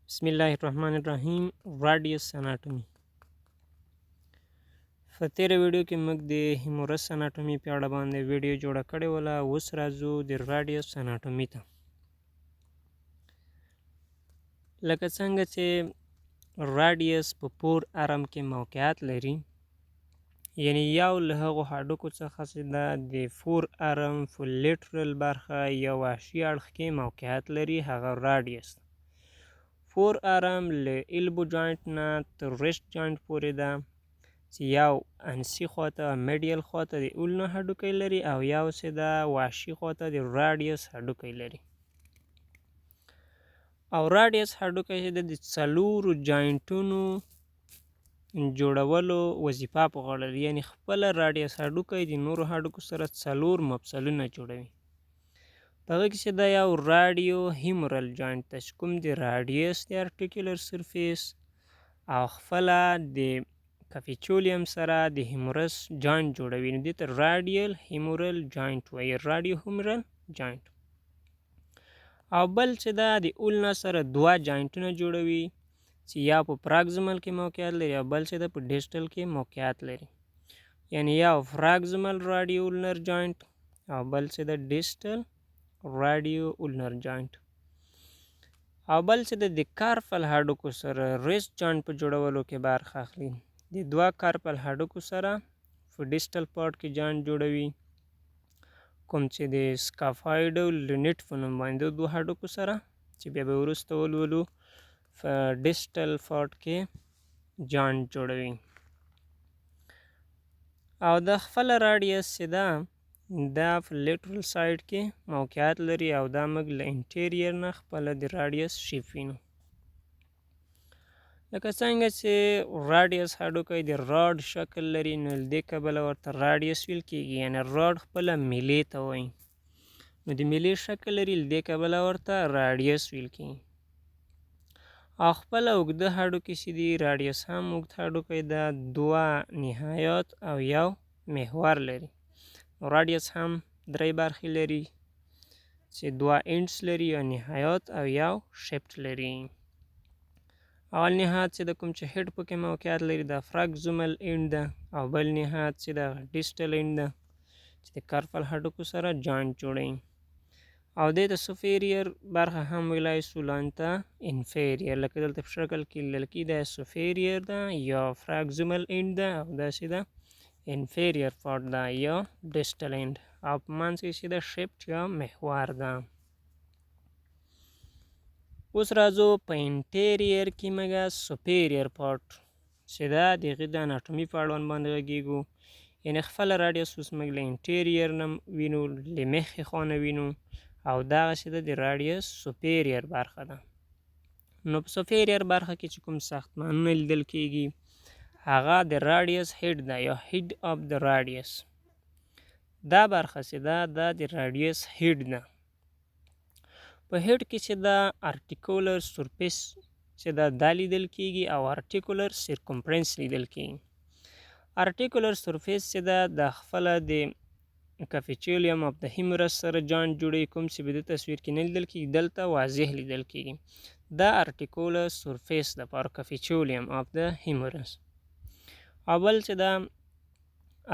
بسم الله الرحمن الرحیم. Radius anatomy. په تیره ویډیو کې موږ د humerus anatomy په اړه باندې ویډیو جوړه کړې وله. اوس راځو د radius anatomy ته. لکه څنګه چې radius په forearm کې موقعیت لري، یعنی یو له هغو هډوکو څخه چې دا د forearm په lateral برخه یا وحشي اړخ کې موقعیت لري، هغه radius. Forearm له elbow joint نه تر wrist joint پورې ده، چې یو انسي خواته، medial خواته د ulna هډوکی لري او یو چې ده وحشي خواته د radius هډوکی لري. او radius هډوکی چې ده د څلورو joint ونو جوړولو وظیفه په غاړه لري، یعنی خپله radius هډوکی د نورو هډوکو سره څلور مفصلونه جوړوي. په هغه کې چې دا یو radiohumeral joint ته چې کوم د radius د articular surface او خپله د capitulum سره د humerus joint جوړوي، نو دې ته radial humeral joint وایي، radiohumeral joint. او بل چې دا د ulna سره دوه joint ونه جوړوي، چې یا په proximal کې موقعیت لري او بل چې دا په distal کې موقعیت لري، یعنی یو proximal radioulnar joint او بل چې د distal radioulnar joint. او بل چې د carpal هډوکو سره wrist joint په جوړولو کې برخه اخلي، د دوه carpal هډوکو سره په distal part کې joint جوړوي، کوم چې د scaphoid او lunate په نوم باندې دوه هډوکو سره چې بیا به وروسته ولولو په distal part کې joint جوړوي. او د خپل radius چې ده دا په lateral side کې موقعیت لري او دا موږ له anterior نه خپله د radius shape وینو. لکه څنګه چې radius هډوکی د rod شکل لري، نو له دې کبله ورته radius ویل کیږي، یعنی rod خپله میلې ته وایي، نو د میلې شکل لري، له دې کبله ورته radius ویل کیږي. او خپله اوږده هډوکي چې دي، radius هم اوږد هډوکی ده، دوه نهایات او یو محور لري. Radius هم درې برخې لري، چې دوه ends لري یا نهایات او یو shaft لري. اول نهایت چې د کوم چې head پکې موقعیت لري، دا proximal end ده، او بل نهایت چې د distal end ده چې د carpal هډوکو سره joint جوړوي. او دې ته superior برخه هم ویلای سو، لاندې ته inferior، لکه دلته په شکل کې لیدل کېږي، دا superior ده یا proximal end ده او داسې ده inferior part ده یا distal end، او په منځ کې چې ده shaft یا محور ده. اوس راځو په anterior کې موږ superior part چې ده د هغې د اناټومي په اړوند باندې غږېږو. یعنی خپله radius اوس موږ له anterior نه وینو، له مخې خوا نه وینو، او دغه چې ده د radius superior برخه ده. نو په superior برخه کې چې کوم ساختمانونه لیدل کیږي، هغه د radius head ده یا head of the radius. دا برخه چې ده دا د radius head ده. په head کې چې دا articular surface چې دا دا لیدل کیږي او articular circumference لیدل کیږي. Articular surface چې ده د خپله د capitulum of the humerus سره joint جوړوي، کوم چې په دې تصویر کې نه لیدل کیږي، دلته واضح لیدل کیږي. دا articular surface ده پر capitulum of the humerus. او بل چې دا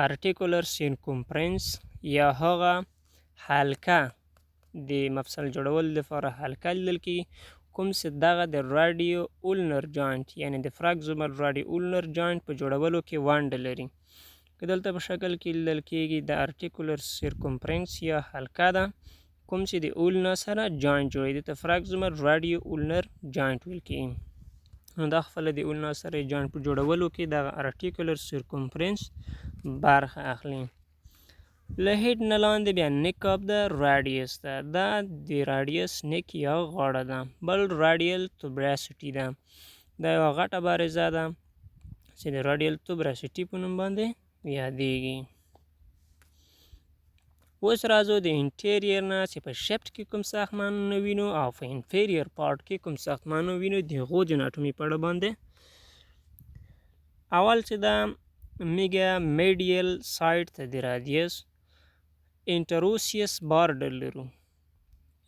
articular circumference یا هغه حلقه د مفصل جوړولو لپاره حلقه لیدل کیږي، کوم چې دغه د radioulnar joint، یعنی د proximal radioulnar joint په جوړولو کې ونډه لري. که دلته په شکل کې لیدل کیږي، د articular circumference یا حلقه ده، کوم چې د ulna سره joint جوړوي، دې ته proximal radioulnar joint ویل کیږي. نو دا خپله د ulna سره joint په جوړولو کې دغه articular circumference برخه اخلي. له head نه لاندې بیا neck of the radius ده، دا د radius neck یا غاړه ده. بل radial tuberosity ده، دا یوه غټه بارزه ده چې د radial tuberosity په نوم باندې یادیږي. اوس راځو د anterior نه چې په shaft کې کوم ساختمانونه وینو او په inferior part کې کوم ساختمانونه وینو، د هغو د اناټومي په اړه باندې. اول چې دا میګه medial side ته د radius interosseous border لرو،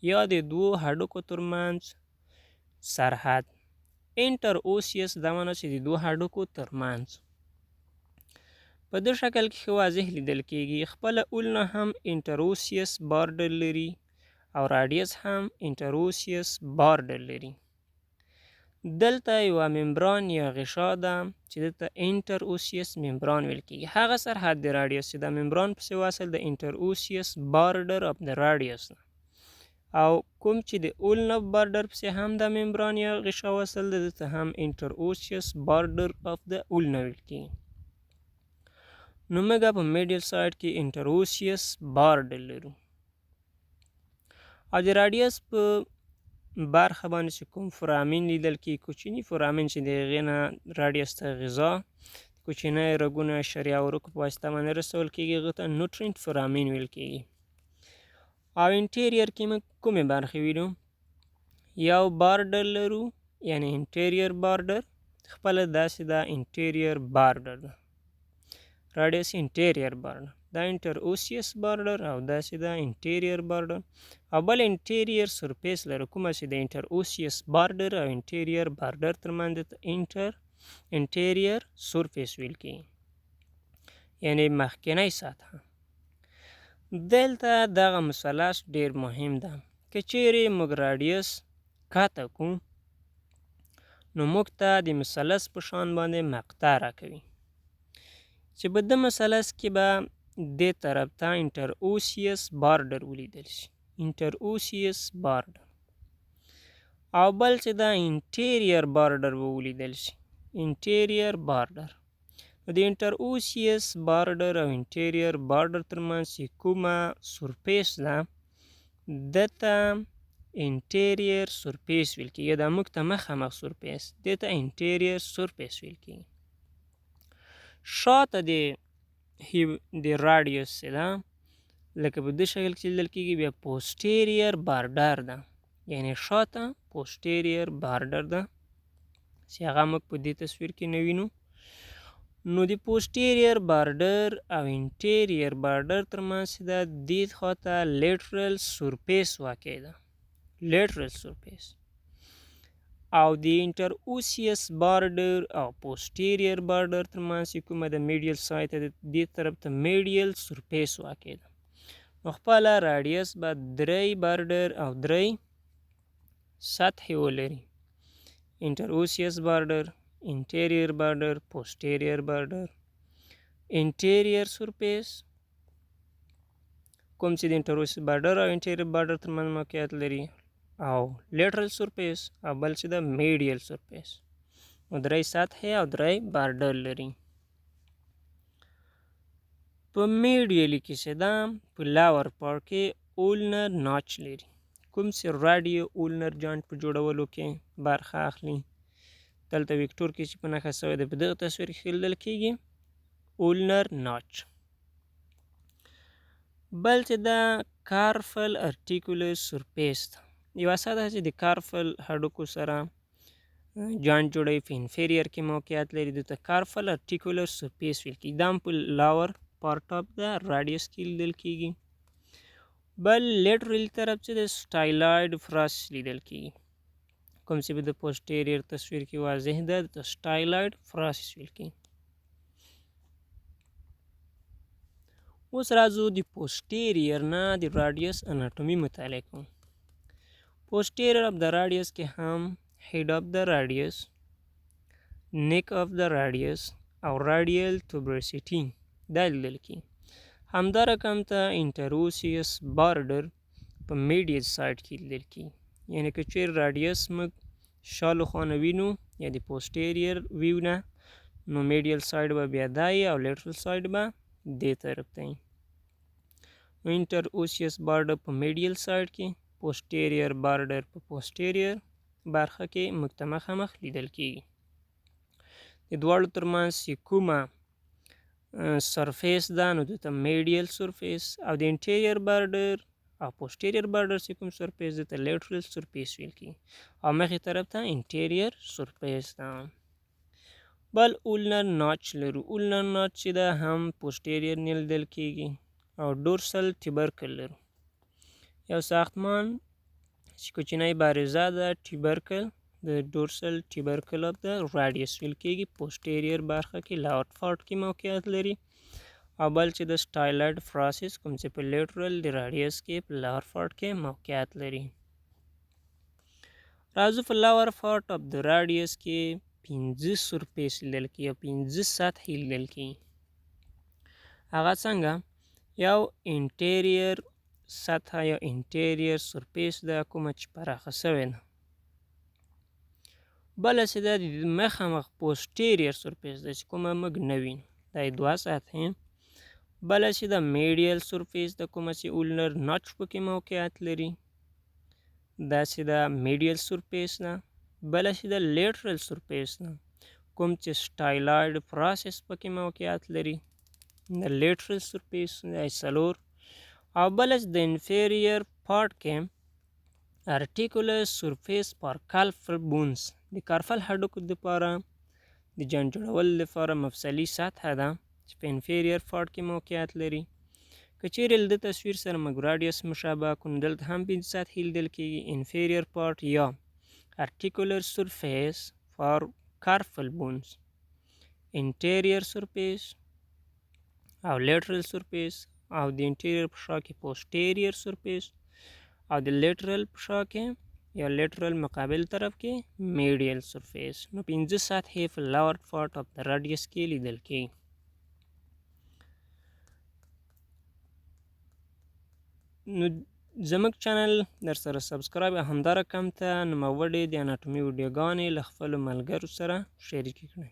یا د دوو هډوکو ترمنځ سرحد. Interosseous دا معنا چې د دوو هډوکو ترمنځ. په دې شکل کې ښه واضح لیدل کیږي. خپله ulna هم interosseous border لري او radius هم interosseous border لري. دلته یوه membrane یا غشا ده چې دلته interosseous membrane ویل کیږي. هغه سرحد د radius چې دا membrane پسې وصل د interosseous border of the radius ده، او کوم چې د ulna border پسې هم دا membrane یا غشا وصل ده، دلته هم interosseous border of the ulna ویل کیږي. نو موږ په medial side کې interosseous border لرو، او د radius په برخه باندې چې کوم foramen لیدل کیږي، کوچني foramen چې د هغې نه radius ته غذا کوچنی رګونه شریعه ورکو په واسطه باندې رسول کیږي، هغه ته nutrient foramen ویل کیږي. او anterior کې موږ کومې برخې وینو؟ یو border لرو، یعنی anterior border، خپله داسې ده anterior border ده، radius anterior border، دا interosseous border او داسې ده anterior border، او بل anterior surface لرو کومه چې د interosseous border او anterior border ترمنځ anterior surface ویل کیږي، یعنی مخکنی سطحه. دلته دغه مثلث ډیر مهم ده. که چیرې موږ radius کاته کو نو موږ ته د مثلث په شان باندې مقطع راکوي، چې په ده مثلث کې به دې طرف ته interosseous border ولیدل شي، interosseous border، او بل چې دا anterior border به ولیدل شي، anterior border. نو د interosseous border او anterior border ترمنځ چې کومه surface ده، ده ته anterior surface ویل کیږي. دا موږ ته مخامخ surface، دې ته anterior surface ویل کیږي. شاته د radius ده، لکه په دې شکل کې لیدل کیږي، بیا posterior border ده، یعنی شاته posterior border ده چې هغه موږ په دې تصویر کې نه وینو. نو د posterior border او anterior border ترمنځ چې ده دې خواته lateral surface واقع ده، lateral surface، او د interosseous border او posterior border ترمنځ چې کومه د medial side ته دې طرف ته medial surface واقع ده. نو خپله radius به درې border او درې سطحې ولري، interosseous border، anterior border، posterior border. Anterior surface کوم چې د interosseous border او anterior border ترمنځ موقعیت لري، او lateral surface، او بل چې د medial surface. نو درې سطحې او درې border لري. په medially کې چې ده په lower part کې ulnar notch لري، کوم چې radio ulnar joint په جوړولو کې برخه اخلي. دلته vector کې چې په نښه سوی ده په دغه تصویر کې لیدل کیږي ulnar notch. بل چې ده carpal articular surface ده، یوه سطحه چې د carpal هډوکو سره joint جوړوي، په inferior کې موقعیت لري، دته carpal articular surface ویل کیږي. دا هم په lower part of the radius کې لیدل کیږي. بل lateral طرف چې د styloid process لیدل کیږي، کوم چې په د posterior تصویر کې واضح ده، د styloid process ویل کیږي. اوس راځو د posterior نه د radius anatomy مطالعه کوو. Posterior of the radius کې هم head of the radius، neck of the radius او radial tuberosity دا لیدل کیږي. همدا رقم ته interosseous border په medial side کې لیدل کیږي، یعنی که چیرې radius موږ شا له خوا نه وینو یا د posterior view نه، نو medial side به بیا دا او lateral side به دې طرف ته وي. نو interosseous border په medial side کې، posterior border په posterior برخه کې موږ ته مخامخ لیدل کیږي. د دواړو ترمنځ چې کومه surface ده نو دته medial surface، او د anterior border او posterior border چې کوم surface ده ته lateral surface ویل کیږي، او مخې طرف ته anterior surface ده. بل ulnar notch لرو. Ulnar notch چې ده هم posterior نه لیدل کیږي، او dorsal tubercle لرو. یو ساختمان چې کوچنی بارزه ده tubercle د dorsal tubercle of the radius ویل کېږي، posterior برخه کې lower part کې موقعیت لري. او بل چې د styloid process، کوم چې په lateral د radius کې په lower part کې موقعیت لري. راځو په lower part of the radius کې پنځه surface لیدل کېږي او پنځه سطحې لیدل کېږي. هغه څنګه؟ یو anterior سطحه یا anterior surface ده، کومه چې پراخه سوې ده. بله چې ده د مخامخ posterior surface ده، چې کومه موږ نه وینو، دا یې دوه سطحې. بله چې د medial surface ده، کومه چې ulnar notch پکې موقعیت لري، دا چې د medial surface ده. بله چې د lateral surface ده، کوم چې styloid process پکې موقعیت لري، د lateral surface دی، څلور. او بله چې د inferior part کې articular surface for carpal bones، د carpal هډوکو دپاره د جان جوړولو لپاره مفصلي سطحه ده، چې په inferior part کې موقعیت لري. که چیرې له ده تصویر سره موږ radius مشابه کړو، نو دلته هم پنځه سطحې لیدل کېږي: inferior part یا articular surface for carpal bones، anterior surface او lateral surface، او د anterior په شا کې posterior surface، او د lateral په شا کې یا lateral مقابل طرف کې medial surface. نو پنځه سطحې په lower part of the radius کې لیدل کېږي. نو زموږ channel در سره subscribe او همدا رقم ته نوموړې د اناټومي ویډیوګانې له خپلو ملګرو سره شریکې کړئ.